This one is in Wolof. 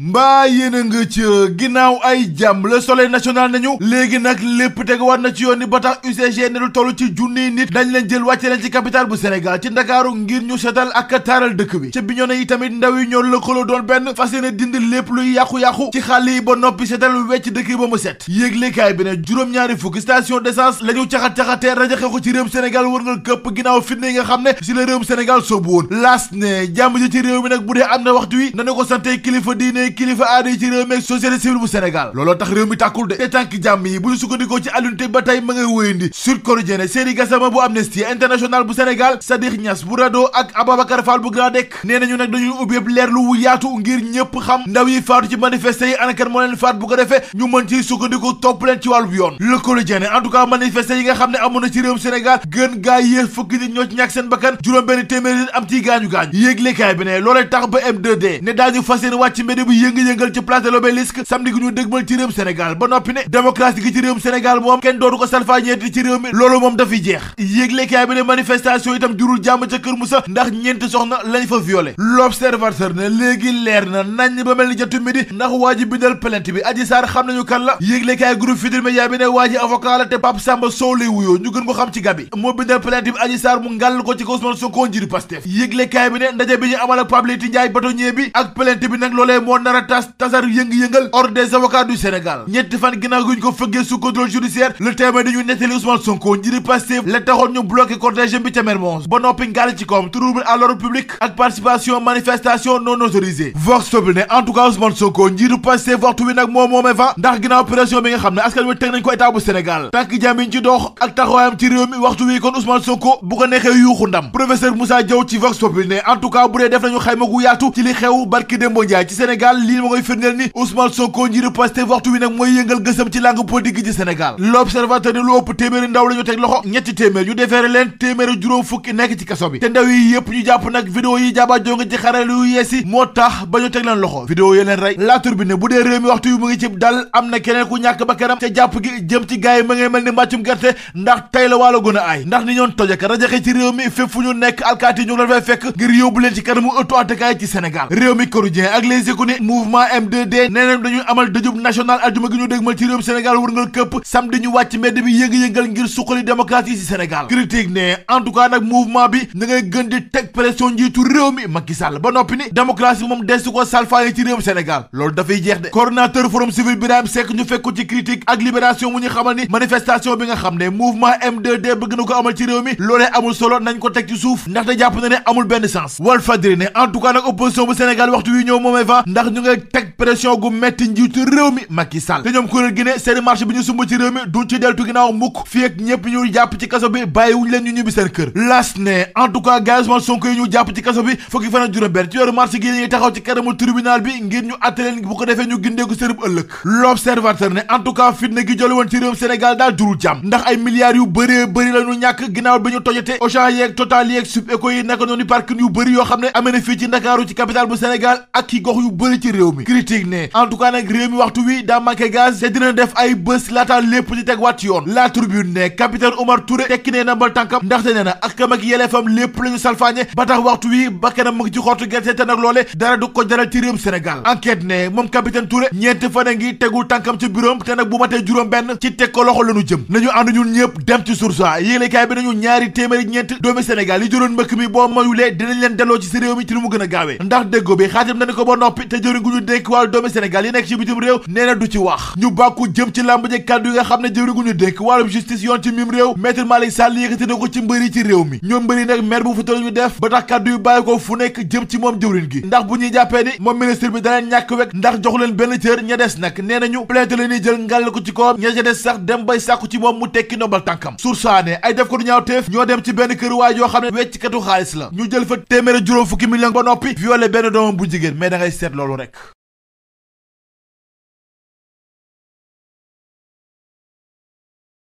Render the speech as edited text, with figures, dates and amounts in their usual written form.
mbaa yéen a nga ca ginnaaw ay jàmm le soleil national nañu léegi nag lépp teg war na ci yoon ni ba tax UCG ne lu toll ci junniy nit dañ leen jël wàcce leen ci capitale bu Sénégal ci Ndakaaru ngir ñu setal ak taaral dëkk bi ca Bignona yi tamit ndaw yi ñoo lëkkaloo doon benn fas yéene dindi lépp luy yàqu-yàqu ci xàll yi ba noppi setal wecc dëkk yi ba mu set yéeglekaay bi ne juróom-ñaari fukki station d'essence la ñu caxat-caxatee rajaxe ko ci réewum Sénégal wër nga këpp ginnaaw fitna yi nga xam ne si la réewum Sénégal soobu woon laas ne jàmm ji ci réew mi nag bu dee am na waxtu wi nanu ko sante kilifa diine kilifa aada yi ci réew mi ak société civile bu Sénégal looloo tax réew mi tàkkul de te tànk jàmm yi bu ñu sukkandikoo ci allunte ba tey ma ngay wóyandi Sud Quotidien Seydi Gassama bu Amnesty International bu Sénégal Sadikh Niass bu RADDHO ak Ababacar Fall bu GRADEC nee nañu nag dañuy ubbi yëpp leerlu wu yaatu ngir ñëpp xam ndaw yi faatu ci manifesté yi anakan moo leen faat bu ko defee ñu mën ci sukkandiku topp leen ci wàllu yoon Le Quotidien en tout cas manifesté yi nga xam ne amoon na ci réewum Sénégal gën gaa yées fukki nit ñoo ci ñàkk seen bakkan juróom-benn téeméeri nit am ciy gaañu-gaañu yéeglekaay bi ne loolee tax ba M2D ne daañu fas yéene wàcc mbedd bi yënga-yëngal ci place de l'Obélisque samedi gi ñu dëgmal ci réewum Sénégal ba noppi ne démocratie gi ci réewum Sénégal moom kenn dootu ko salfaañeeti ci réew mi loolu moom dafiy jeex yéeglekaay bi ne manifestation itam jurul jàmm ca Kër Moussa ndax ñeenti soxna lañ fa violé L'Observateur ne léegi leer na nañ ba mel ni jottu midi ndax waa ji bindal plainte bi Adji Sarr xam nañu kan la yéeglekaay groupe Futurs Médias bi ne waa ji avocat la te Pape Samba Sow lay wuyoo ñu gën ko xam ci Gabi moo bindal plainte bi Adji Sarr mu ngàll ko ci ko Ousmane Sonko njiitu Pastef yéeglekaay bi ne ndaje bi ñu amal ak Pape Leyti Ndiaye bâtonnier bi ak plainte bi nag loolee moo nar a tasar yëngu-yëngal ordre des avocats du Sénégal ñetti fan ginnaaw guñ ko fëggee sous contrôle judiciaire le témoin dañu nettali Ousmane Sonko njiitu Pastef la taxoon ñu bloqué cortège bi ca Mermoz ba noppi ngàll ci koom trouble à l'ordre public ak participation manifestation non autorisée Vox Populi ne en tout cas Ousmane Sonko njiitu Pastef waxtu wi nag moo moomee fa ndax ginnaaw pression bi nga xam ne askan wi teg nañ ko état bu Sénégal tànk jàmm yi ñu ci dox ak taxawaayam ci réew mi waxtu wi kon Ousmane Sonko bu ko neexee yuuxu ndam professeur Moussa Diaw ci Vox Populi ne en tout cas bu dee def nañu xayma gu yaatu ci li xew barki Dembo Ndiaye ci Sénégal lii ma koy firndeel ni Ousmane Sonko njiitu Pastef waxtu wi nag mooy yëngal gësam ci langue politique gi ci Sénégal L'Observateur ne lu ëpp téeméeri ndaw la ñu teg loxo ñetti téeméer ñu defeere leen téeméeri juróom fukki nekk ci kaso bi te ndaw yi yëpp ñu jàpp nag vidéo yi jaaba jonge ci xarale yu yeesi moo tax ba ñu teg leen loxo vidéo yi leen rey La Tribune ne bu dee réew mi waxtu yu mu ngi ci dal am na keneen ku ñàkk ba kanam ca jàpp gi jëm ci gaay yi ma ngay mel ni mbàccum gerte ndax tey la waalo gën a aay ndax ni ñoon tojaka rajaxe ci réew mi fépp fu ñu nekk alkaati yi ñu ngi leen fay fekk ngir yóbbu leen ci kanamu ëttu attekaay ci Sénégal réew mi Quotidien ak Les Échos ni mouvement M2D nee nañ dañuy amal dëjub national aljuma gi ñu dégmal ci réewum Sénégal wërngal këpp samedi ñu wàcc mbedd bi yënga-yëngal ngir suqali démocratie ci Sénégal critique ne en tout cas nag mouvement bi da ngay gën di teg pression njiitu réew mi Macky Sall ba noppi ni démocratie moom desu ko salfaaye ci réewum Sénégal loolu dafay jeex de coordinateur forum civil Birahim Seck ñu fekk ko ci critique ak libération mu ñu xamal ni manifestation bi nga xam ne mouvement M2D bëgg na ko amal ci réew mi loolee amul solo nañ ko teg ci suuf ndaxte jàpp na ne amul benn sens Walfadjri ne en tout cas nag opposition bu Sénégal waxtu wi ñëw moomee fa ndax ñu ngay teg pression gu metti njiitu réew mi Macky Sall te ñoom kuréel gi ne seeni marché bi ñu sumb ci réew mi duñ ci deltu ginnaaw mukk fii ak ñëpp ñu jàpp ci kaso bi bàyyiwuñ leen ñu ñibbi seen kër las ne en tout cas gars Ousmane Sonko yi ñu jàpp ci kaso bi fukki fan ak juróom-benn ci weeru mars gi ñuy taxaw ci kanamu tribunal bi ngir ñu àtte leen bu ko defee ñu gindeeku sërëb ëllëg L'Observateur ne en tout cas fitna gi jolli woon ci réewum Sénégal daal jurul jàmm ndax ay milliards yu bëree bëri la ñu ñàkk ginnaaw bi ñu tojate Auchan yeeg Total yeeg Supeco yi naka noonu parking yu bëri yoo xam ne amee na fii ci Ndakaaru ci capitale bu Sénégal ak ki gox yu bëri ci réew mi critique ne en tout cas nag réew mi waxtu wi daa manqué gaz te dina def ay bés laata lépp di teg waat ci yoon La Tribune ne capitaine Oumar Touré tekki nee na mbal tànkam ndaxte nee na ak kam ak yeleefam lépp la ñu salfaañe ba tax waxtu wi ba kanam mu ngi ci xottu gerte te nag loole dara du ko jaral ci réewum Sénégal enquête ne moom capitaine Touré ñeenti fan a ngi tegul tànkam ci bureau te nag bu matee juróom benn ci teg ko loxo lañu jëm nañu ànd ñun ñëpp dem ci source yéenekaay bi nañu ñaari téeméeri ñeent doomi Sénégal yi juróon mbëkk mi boo mayulee dinañ leen delloo ci si réew mi ci lu mu gën a gaawee ndax déggo bi xaatim nañu ko ba noppi te jëriñ gu ñu dénk wàllu doomi Sénégal yi nekk ci bitim réew nee na du ci wax ñu bàkku jëm ci làmb ji kàddu yi nga xam ne jëriñ gu ñu dénk wàllum justice yoon ci mim réew Maître Malick Sall yëkkati na ko ci mbëri ci réew mi ñoom mbëri nag mer bu futa la ñu def ba tax kàddu yu bàyyi ko fu nekk jëm ci moom jëwriñ gi ndax bu ñuy jàppee ni moom ministre bi daleen ñàkk wek ndax joxu leen benn cër ña des nag nee nañu plainte la ñuy jël ngàll ko ci kawam ña ca des sax dem bay sàkku ci moom mu tekki ndombal tànkam sursaane ay def ko du ñaaw teef ñoo dem ci benn kër waay yoo xam ne weccikatu xaalis la ñu jël fa téeméeri juróom fukki million ba noppi violé benn doomam bu jigéen mais da ngay seet loolu rek